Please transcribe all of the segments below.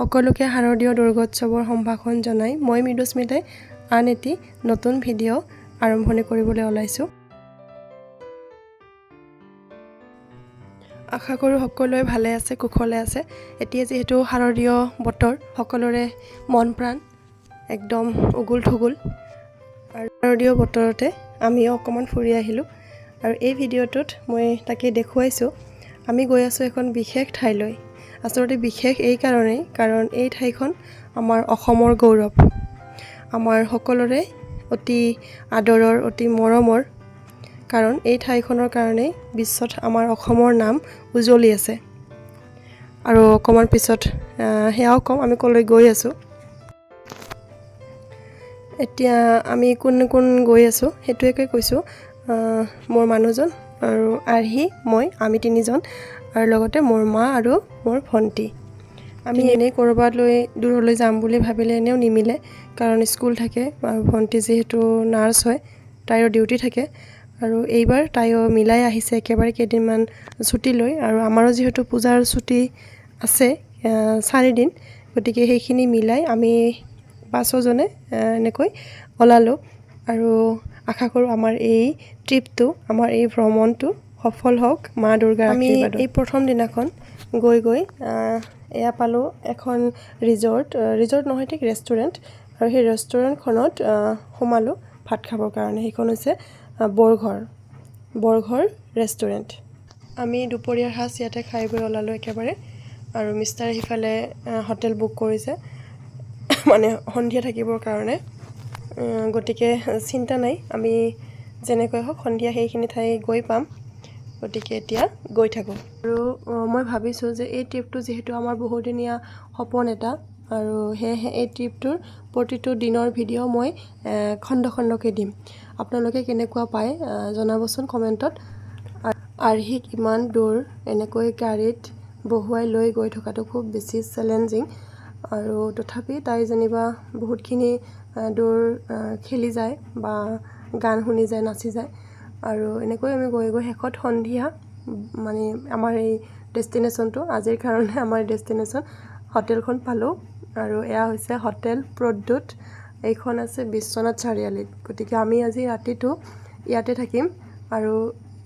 সকলোকে শাৰদীয় দুৰ্গোৎসৱৰ সম্ভাষণ জনাই মই মৃদুস্মিতাই আন এটি নতুন ভিডিঅ' আৰম্ভণি কৰিবলৈ ওলাইছোঁ। আশা কৰোঁ সকলোৱে ভালে আছে, কুশলে আছে। এতিয়া যিহেতু শাৰদীয় বতৰ, সকলোৰে মন প্ৰাণ একদম উগুল থুগুল। আৰু শাৰদীয় বতৰতে আমিও অকণমান ফুৰি আহিলোঁ আৰু এই ভিডিঅ'টোত মই তাকে দেখুৱাইছোঁ। আমি গৈ আছোঁ এখন বিশেষ ঠাইলৈ। আচলতে বিশেষ এই কাৰণেই, কাৰণ এই ঠাইখন আমাৰ অসমৰ গৌৰৱ, আমাৰ সকলোৰে অতি আদৰৰ, অতি মৰমৰ। কাৰণ এই ঠাইখনৰ কাৰণেই বিশ্বত আমাৰ অসমৰ নাম উজ্বলি আছে। আৰু অকণমান পিছত সেয়াও ক'ম আমি ক'লৈ গৈ আছোঁ। এতিয়া আমি কোন কোন গৈ আছোঁ সেইটোকে কৈছোঁ। মোৰ মানুহজন আৰু আৰ্হি, মই, আমি তিনিজন আৰু লগতে মোৰ মা আৰু মোৰ ভণ্টি। আমি এনেই ক'ৰবালৈ দূৰলৈ যাম বুলি ভাবিলে এনেও নিমিলে, কাৰণ স্কুল থাকে আৰু ভণ্টি যিহেতু নাৰ্ছ হয়, তাইৰো ডিউটি থাকে। আৰু এইবাৰ তাইও মিলাই আহিছে একেবাৰে কেইদিনমান ছুটি লৈ। আৰু আমাৰো যিহেতু পূজাৰ ছুটি আছে 4 দিন, গতিকে সেইখিনি মিলাই আমি পাঁচোজনে এনেকৈ ওলালোঁ। আৰু আশা কৰোঁ আমাৰ এই ট্ৰিপটো, আমাৰ এই ভ্ৰমণটো সফল হওক মা দুৰ্গাৰ। আমি এই প্ৰথম দিনাখন গৈ গৈ এয়া পালোঁ এখন ৰিজৰ্ট, ৰিজৰ্ট নহয় ঠিক, ৰেষ্টুৰেণ্ট। আৰু সেই ৰেষ্টুৰেণ্টখনত সোমালোঁ ভাত খাবৰ কাৰণে। সেইখন হৈছে বৰঘৰ, বৰঘৰ ৰেষ্টুৰেণ্ট। আমি দুপৰীয়াৰ সাঁজ ইয়াতে খাই বৈ ওলালোঁ একেবাৰে। আৰু মিষ্টাৰে সিফালে হোটেল বুক কৰিছে, মানে সন্ধিয়া থাকিবৰ কাৰণে। গতিকে চিন্তা নাই, আমি যেনেকৈ হওক সন্ধিয়া সেইখিনি ঠাই গৈ পাম। গতিকে এতিয়া গৈ থাকোঁ। আৰু মই ভাবিছোঁ যে এই ট্ৰিপটো যিহেতু আমাৰ বহুদিনীয়া সপোন এটা, আৰু সেয়েহে এই ট্ৰিপটোৰ প্ৰতিটো দিনৰ ভিডিঅ' মই খণ্ড খণ্ডকৈ দিম। আপোনালোকে কেনেকুৱা পায় জনাবচোন কমেণ্টত। আৰ্হিক ইমান দূৰ এনেকৈ গাড়ীত বহুৱাই লৈ গৈ থকাটো খুব বেছি চেলেঞ্জিং। আৰু তথাপি তাই যেনিবা বহুতখিনি দূৰ খেলি যায় বা গান শুনি যায়, নাচি যায়। আৰু এনেকৈ আমি গৈ গৈ শেষত সন্ধিয়া মানে আমাৰ এই ডেষ্টিনেশ্যনটো, আজিৰ কাৰণে আমাৰ ডেষ্টিনেশ্যন হোটেলখন পালোঁ। আৰু এয়া হৈছে হোটেল প্ৰদ্যুৎ। এইখন আছে বিশ্বনাথ চাৰিআলিত। গতিকে আমি আজি ৰাতিটো ইয়াতে থাকিম আৰু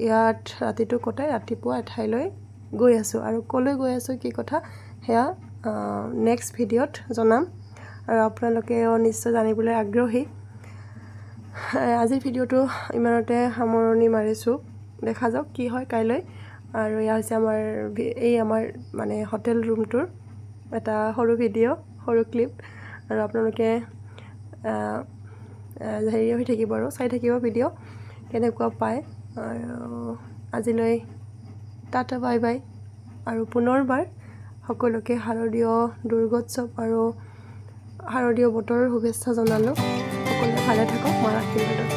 ইয়াত ৰাতিটো কটাই ৰাতিপুৱা এঠাইলৈ গৈ আছোঁ। আৰু ক'লৈ গৈ আছোঁ, কি কথা, সেয়া নেক্সট ভিডিঅ'ত জনাম। আৰু আপোনালোকেও নিশ্চয় জানিবলৈ আগ্ৰহী। আজিৰ ভিডিঅ'টো ইমানতে সামৰণি মাৰিছোঁ। দেখা যাওক কি হয় কাইলৈ। আৰু এয়া হৈছে আমাৰ এই আমাৰ মানে হোটেল ৰুমটোৰ এটা সৰু ভিডিঅ', সৰু ক্লিপ। আৰু আপোনালোকে হেৰি হৈ থাকিব আৰু চাই থাকিব ভিডিঅ' কেনেকুৱা পায়। আৰু আজিলৈ টাটা, বাই বাই। আৰু পুনৰবাৰ সকলোকে শাৰদীয় দুৰ্গোৎসৱ আৰু শাৰদীয় বতৰৰ শুভেচ্ছা জনালোঁ। সকলোৱে ভালে থাকক মাৰ আশীৰ্বাদত।